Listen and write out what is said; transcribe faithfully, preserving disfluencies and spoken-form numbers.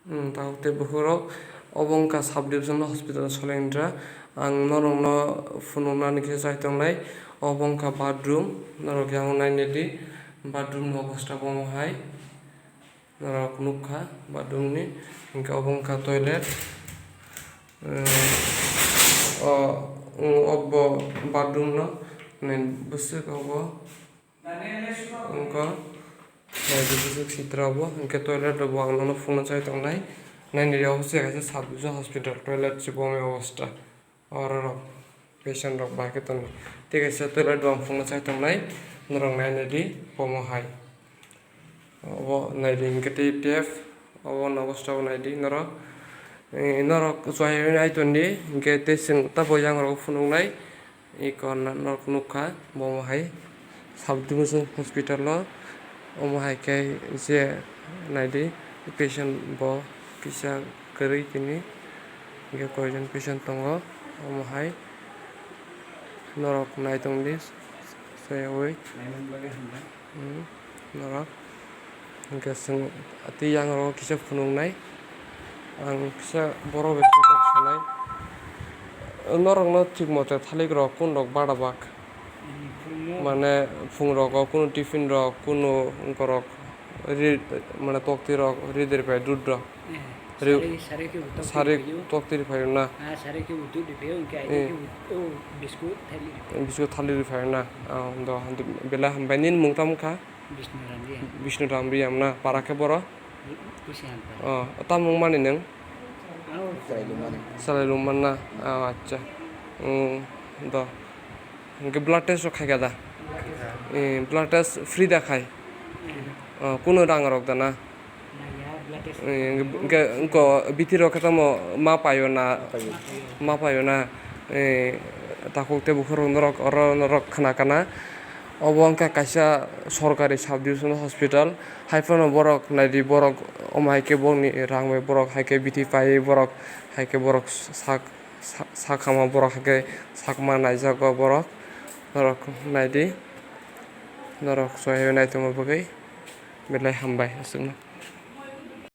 Hmm, tabuk tei bukhuk rok, obo wngkha sub division hospital Solendra. Ang norokno phunuknani khe chai tongnai. Obo wngkha bathroom, norok yang nainai di bathroom ni obostha bomo hai. Norok nukha bathroom ni, hwnkhe obo wngkha toilet. Hmm, o, obo bathroom no nai bwswk obo. Wngkha, naidi bwswk sitra bo, hwnkhe toilet rok bo ang nono phunukna chai tongnai. Nainai rw se kaisa sub division hospital toilet se bomi obostha. Oro rok patient rok bai khe tongo. Tei kaisa toilet bo ang phunukna chai tongnai, norok nainai di bomo hai. Obo naidi hwnkhe tei tap, obo nogo stop naidi norok. Eh, norok chwng nai tondi, hwnkhe tei chwng tabo yang rok phunuknai. Eko norok nukha, bomo hai sub division hospital o. Omo hai khe je naidi patient bo kisa kwrwi tini, hwnkhe koijon patient tongo. Omo hai norok nai tongdi, saiwi. Hmm, norok. Hwnkhe chwng tei yang rogo kisa phunuknai. Ang kisa borok bai kisa kok sanai. Norokno thik mote thalik rok kun rok bada bak? Mane phung rogo kunu tiffin rok, kunu wngkorok ri-, mane toktwi rok, ri de ri phai dud rok. Eh, ri-, sari, sari khe bo tok sari twi phaio. Tok twi phaio na? Ah, sari khe bo dud riphaio, hwnkhe ai Eh. khe bo, oh, biscuit thali riphaio. Biscuit thali riphaio na? Ah, do, do, belai hambai. Nini mung tamo kha? Bishnu Ramriya. Bishnu Ramriya na? Para khe boro? Kusihan para. Oh, tamo mani nwng? Ano. Salai Lungman. Salai Lungman na? Ah, acha. Hmm, do. Hwnkhe blood test rok khai kha da? Khai kha. Eh, blood test free da khai? Eh. Oh, kunu rang rok da na? Eh, hwnkhe, hwnkhe bithi rok khe tamo ma paio na? Ma paio. Ma paio na? Eh, takhuk tei bukhuk rok norok, oro norok khna kana. Obo wngkha kaisa sorkari sub division hospital. Haiphano borok naidi, borok omo hai khe bongni rang bai borok hai khe bithi paiwi borok hai khe borok sak, sak, sak hama borok hai khe sakma naijago borok. Norok naidi, norok chwngno naitongma bagwi belai hambai aswkno.